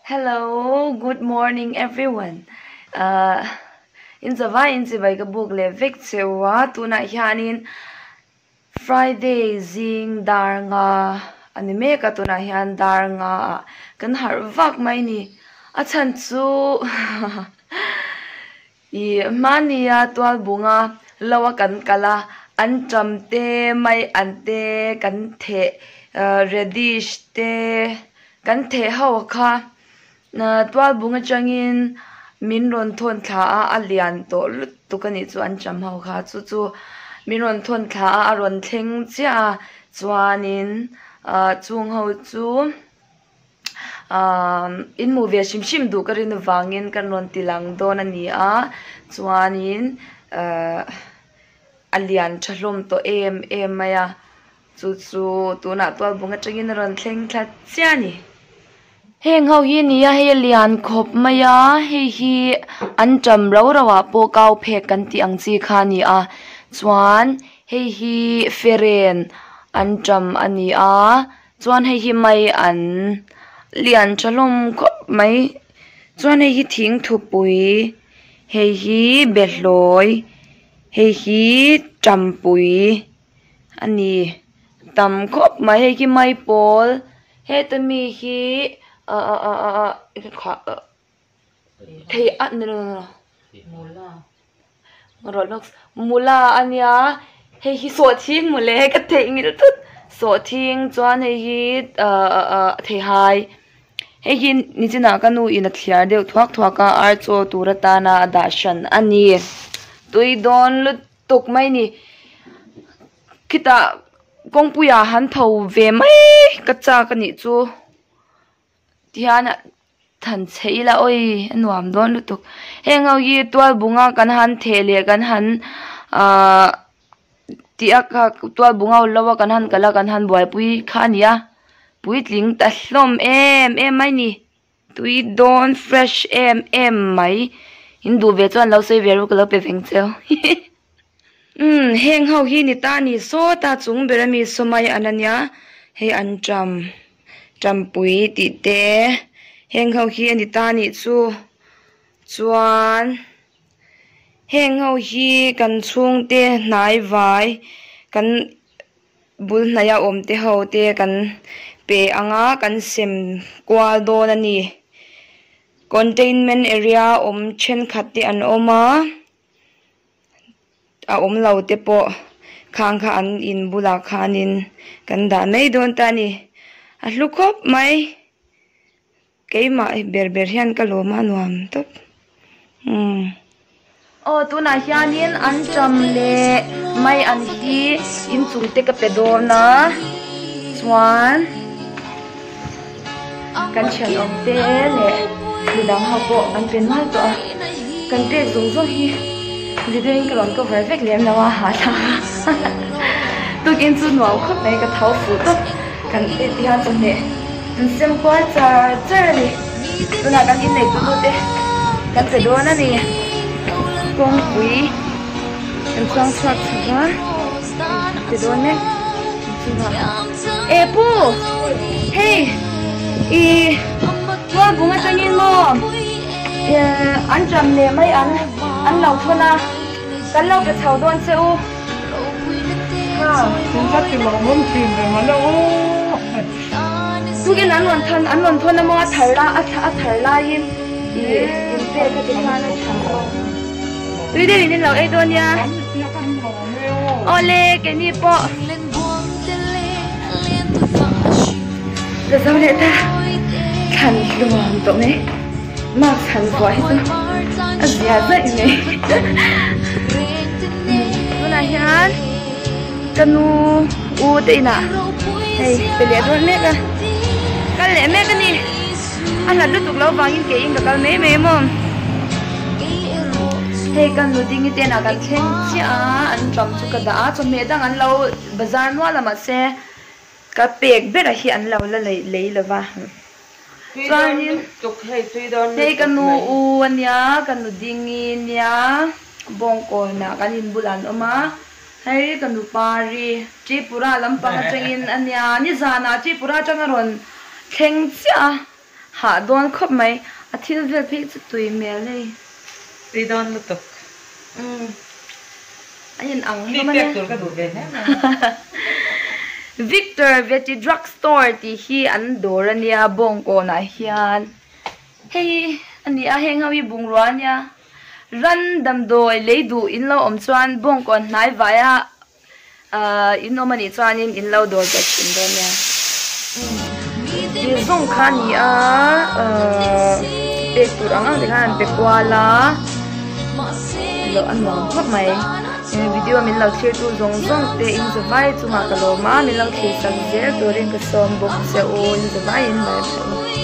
Hello, good morning everyone. Uh, in zavai in chibai ka buk leh vek cheu a, tunah hianin Friday zing dar nga a ni mek a, tunah hian dar nga ah kan harh vak mai ni. A chhan chu Ih, hmania tualbunga lo a kan kal a, an ṭam te, mai an te, kan theh radish te kan theh ho kha tualbung atangin min rawn thawn thla a, a lian tawh lutuk a nih chu an ṭam ho kha, chu chu min rawn thawn thla a, a rawn thleng chiah a, chuanin chung ho chu. Ahh in hmuh ve hrim hrim duh ka rin avangin kan rawn ti lang dawn a ni a chuanin ehh a lian tha hlawm tawh em em mai a chu chu tunah tualbung atangin a rawn thleng thla chiah a ni. Heng ho hi a ni a hei a lian khawp mai a hei hi an ṭam rau rau ah pawh kau phek kan tih ang chi kha a ni a chuan hei hi feren an ṭam a ni a. Chuan hei hi mai an lian tha hlawm khawp mai chuan hei hi thing thupui hei hi behlawi hei hi tampui a ni tam khawp mai hei hi maipawl heta mi hi ah ah ah ah ah thei a ni lo mula a nia hei hi sawhthing mawle ka theihnghilh thut sawhthing chuan hei hi ahh theihai hei hi nichinah ka nu in a thliar deuh thuak thuak a ar chaw tur atana a dah hran a ni tui dawn lutuk mai a ni khitah kawngpuiah han tho ve mai ka chak a nih chu. Tihian than chhe ila awi a nuam dawn lutuk heng ho hi tual bunga kan han theh leh kan han ahh tih a kha tual bunga lo a kan han kal a kan han buaipui kha a ni a puitling ta hlawm em em mai ni tui dawn fresh em em mai in duh ve chuan lo sawi ve ru ka lo pe veng cheu umm heng ho hi ni ta a ni sawta chung ber ami sawmai an ania hei an ṭam. Tampui tih te heng ho hi a ni ta anih chu chuan heng ho hi kan chhungte hnai vai kan bul hnaih a awm te ho te kan pe ang a kan sem kual dawn a ni containment area awm thenkhat te an awm a. A awm lo te pawh khang kha an in bulah khanin kan dah mai dawn ta a ni. A hlu khawp mai. Keimah ber ber hian ka lawm a nuam tawp. Umm. Aw tunah hianin an ṭam leh mai an hi inchung te ka pe dawn a chuan kan thianawm te leh midang ho pawh an pe nual tawh a kan pek zawng zawng hi video in ka rawn cover vek lem lo a hahthlak a tukin chu nuam khawp mai ka tho fuh tawp kan ti hian chawhmeh an sem kual char char a ni tunah kan innei tu te kan pe dawn a ni kawngpui kan chuang chhuak chho va pe dawn mek. E pu hei i tual bung atangin maw an ṭam leh mai ang an lo thawn a kan lo pe chho dawn che u ha tukin an rawn thawn an rawn thawn a maw a thar la a thar laiin i in pek a ti khan a ṭha tui deuhin in lo ei dawn nia. Awle keini pawh ka zo leh ta thlan hluam tawh mai mask han vuah hi chu a zia zaih mai tunah hian ka nu u te inah hei pe leh dawn mek a kal leh mek a ni. A hlat lutuk lo vangin ke in ka kal mai mai maw. Hei ka nu ding i ten ah kan thleng chiah a, an ṭam chu ka dah a, chawhmeh dang an lo bazar nual a mahse ka pek ber ah hi an lo la lei lo va. Chuanin hei ka nu u a nia, ka nu ding i nia, bawngkawn ah kan inbulah an awm a, hei ka nu pari. Tripura lampang atangin a nia, nizanah Tripura atanga rawn thleng chiah a. Hah dawn khawp mai. A thil vel phei chu tui hmel hei. Tui dawn lutuk. Umm. A in ang hlawm a nia. Mi pek tur ka duh ve hle mai. Victor Veggie Drug Store tih hi an dawr a nia Bawngkawnah hian. Hei a ni a, heng ho hi bungrua a nia. Ran damdawi lei duh in lo awm chuan Bawngkawn hnai vaia In awm anih chuanin in lo dawr ve thin dawn nia. Thil zawng kha a ni a, pek tur ang ang te khan an pe kual a, loh a nuam khawp mai. Video min lo thlir tu zawng zawng te in zavai chungah ka lawm a, min lo thlir sak zel turin ka sawm bawk che u, in zavaiin bye bye u.